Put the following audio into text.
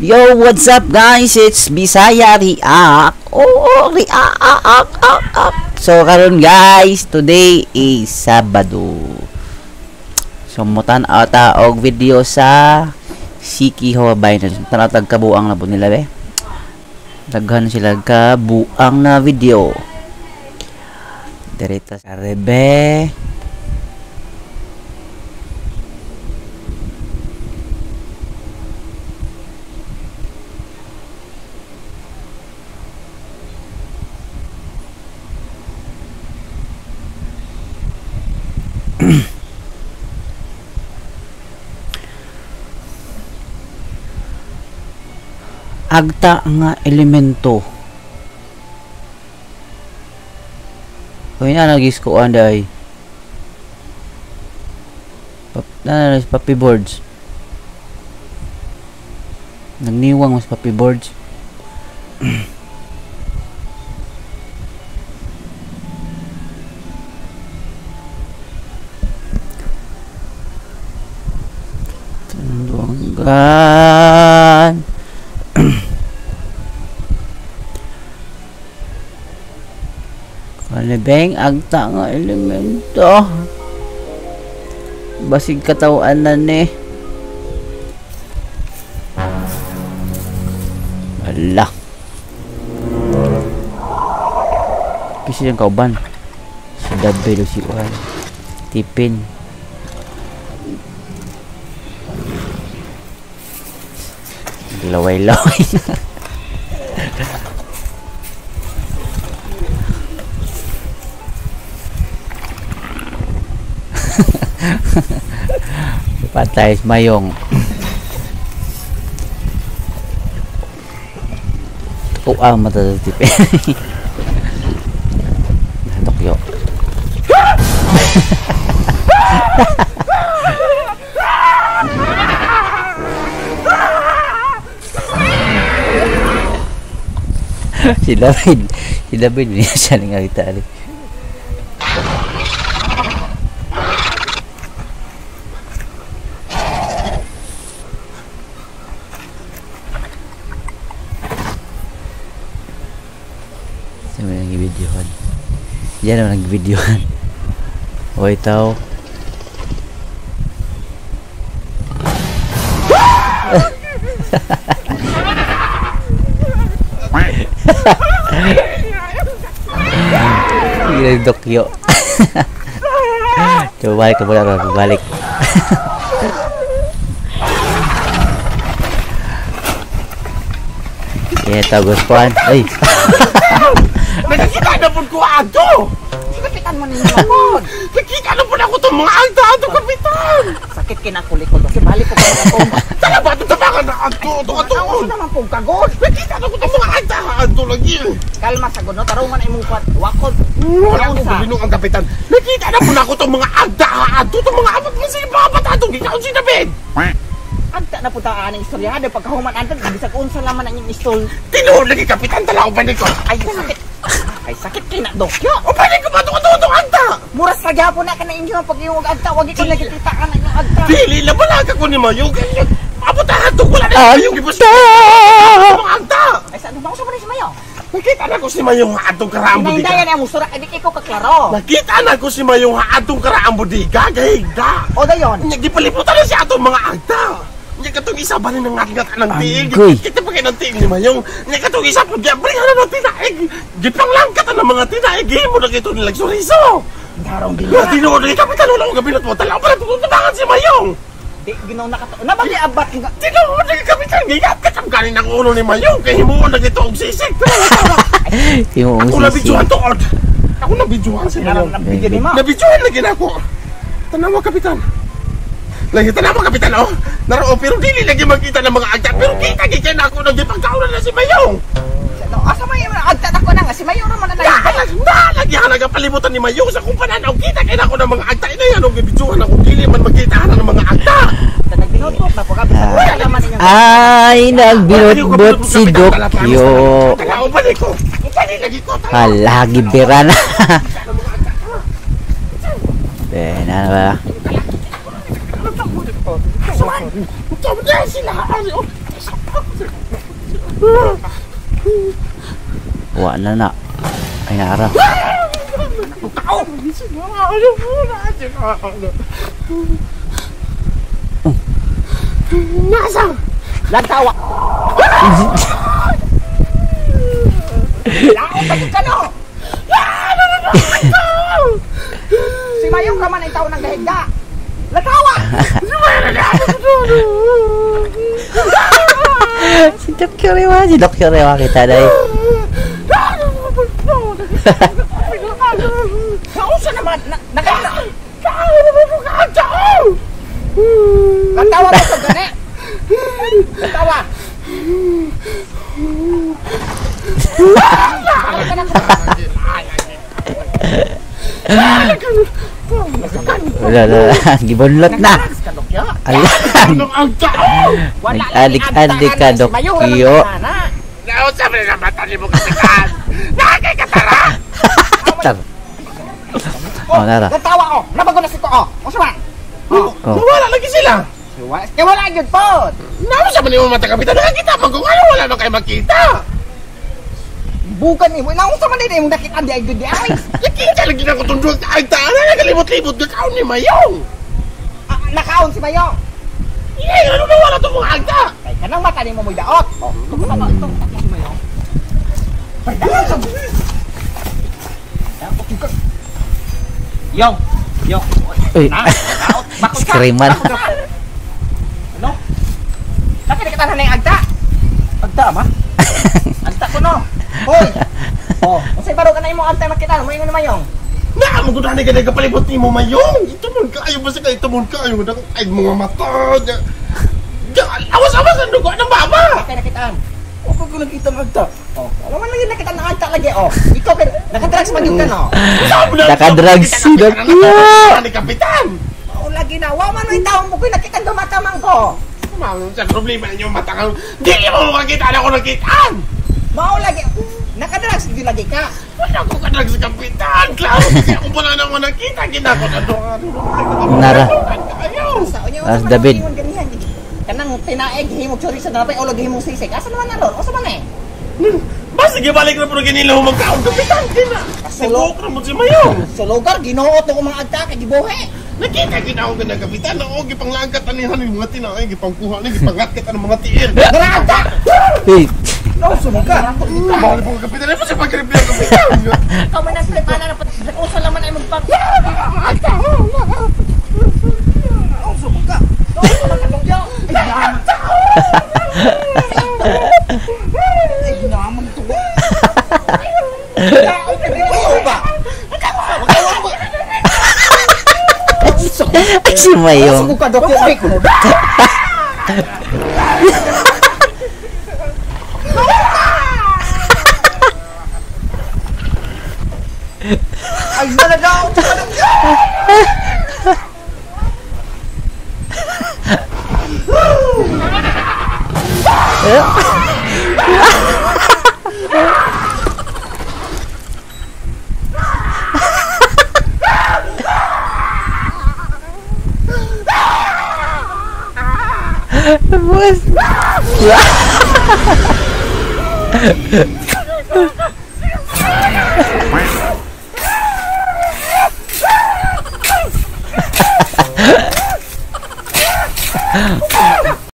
Yo, what's up guys? It's Bisaya React. Oh, React. So karon guys, today is Sabado. So mutan-aw ta og video sa Siquijor Binance. Tan-aw tag kabuang na po nila be. Daghan sila kabuang na video. Direta sa rebe. Agta nga elemento. Uy, na nagiskuan day. Na puppy boards. Nagniwang mas puppy boards. Tandungan. Kalibeng agta nga elemento. Basig katawan na ni. Wala. Kasi yung kauban. Si Dabelo si Uhan. Tipin. Laway-laway na. Patay mayong. Tuang mata tipin. Tokyo. Si David niya siya nga ali. Sa mga nag-videohan. Diyan naman nag-videohan. Oy, tao. Dokyo. Coba balik ke bola, balik. Ya, tagus puan. Ay. Nakikita na po ko ato. Kapitan mo ninyo pod. Nakita na po ako tong mga agta ato, kapitan. Sakit kinakulikod kasi balik ko pa ako. Tala ba ito tabangan na ato ato ato. Ako naman pong kagod. Nakita na ko tong mga agta ato lagi. Kalma sa gud no, tarungan imong kwat. Wakod. Wala ko binuang ang kapitan. Nakita na po na ako tong mga agta ato tong mga abot mo sa babat ato gikaon si David. Agta na po ta aning istorya pagkahuman antan bisag unsa laman ang inyong istol. Tinuod lagi kapitan tala ko ko. Ay sakit. Ay sakit kay na dokyo. O balik ko ba ato ato agta. Muras ra gyapon na kana inyo pag imong agta wag ko lagi kita kana inyong agta. Dili la balaga ko ni Mayo. Abot ato wala na yung gibus. Mga agta. Ay sa ano ba sa si Mayo? Nakita na ko si Mayong atong karaang bodega. Hindayan ang musura ay di ko kaklaro. Nakita na ko si Mayong atong karaang bodega gahigda. O dayon. Nya gipalibutan na siya atong mga agta. Nya katong isa ba ni nangatngat ng tiig. Kita pa kay ng tiig ni Mayong. Nya katong isa pud gyabri na ng tinaig. Gipanglangkat ang mga tinaig himo na kito nilang suriso. Darong gina. Tinuod ni kapitan wala ko gabinot mo talaw para tutubangan si Mayong. Di ginaw na kato. Na ba ni abat nga? Tinuod ni kapitan gigat katam ganin ang ulo ni Mayong kay himuon na kito og sisig. Himuon ako na videohan tuod. Ako na videohan si Mayong. Nabidyohan lagi na ako. Tanawa kapitan. Lagi tanawa kapitan oh. Naroo pero dili lagi makita ng mga agta pero kita gid na ako nang gipagkaon na si Mayong. Asa may agta ako na nga si Mayong ra man na. Lagi halaga palibutan ni Mayong sa kung pananaw kita kay nako ng mga agta ina yan og gibidyohan ako dili man makita na ng mga agta. Nagbinutbot na po kapitan. Ay nagbinutbot si Dokyo. Hala gibira na. Ben ano ba? Wa na na. Ay naara. Nasa! Lantawa. Laot pa ka no. Si Mayong ka man ang tao ng gahigda. Lantawa. Si Dr. Rewa, si Dr. Rewa kita dai. Nausa naman nakita. Lantawa ba sa gani? Lantawa. Wala na, gibunlot na. Ala. Nag-alik-alik ka, Dokyo. Nausa man na mata ni mo kapitan. Nakay katara. Tara. Oh, nara. Lantawa oh, nabago na si ko oh. Unsa man? Oh. Nawala lagi sila. Kaya wala gyud pod. Nausa man nimo mata kapitan. Nakakita man kung ano wala man kay makita. Bukan nimo, naunsa man din imong nakita di ay gyud di ay. Nakita lagi na ko tong duwag ay taan na nagalibot-libot ka kaon ni Mayong. Nakaon si Mayong. Eh, ano na wala tong mga agta? Kay kanang mata nimo mo'y daot. Oh, ito pa ito si Mayong. Ay, daot. Daot ka. Yong, yong. Uy. Daot, bakod ka. Screaman. Ano? Nakita kita na ng agta. Agta ma? Agta ko no. Hoy. Oh, unsay baro ka na imong agta makita mo ingon Mayong. Naa mo gud ani ka nagapalibot nimo Mayong. Itumon kaayo ba sa kay itumon kaayo dako ay mga mata. Awas-awas ang dugo ng baba. Kay nakitaan. O ko nakita ang agta. Oh, wala man lagi nakita ang agta lagi oh. Ikaw kay naka-drugs man gyud ka no. Naka-drugs si Dokyo. Ani kapitan. Oh, lagi na wa man may tawo mo koy nakita dumatamang ko. Mao sa problema ninyo mata ka. Dili mo makita na ako nakitaan. Mao lagi naka-drugs gyud lagi ka. Wala ko ka-drugs kapitan. Klaro kasi ako pa na naman nakita ginako na do. Nara. As David. Kanang tinaeg himog chorizo na pay ulog himong sisig. Asa naman na ron? Usa man eh. Basta gibalik na pero ginila mo magkaon kapitan kina. Sulok ra mo si Mayong. Sa lugar ginuot ko mga agta kay gibuhi. Nakita gid ako gana kapitan oo gipanglangkat anihan ni mga tinaeg gipangkuha ni gipangatkat ang mga tiil. Dara agta. Uy. No, sumuka. Bali po kapitan ay sa pag-reply kapitan. Ikaw man ang prepara na usa laman ay magpag. Agta. Oh, sumuka. Ay, naman to. Ay, si Mayong. Ay, nalagaw! Boss.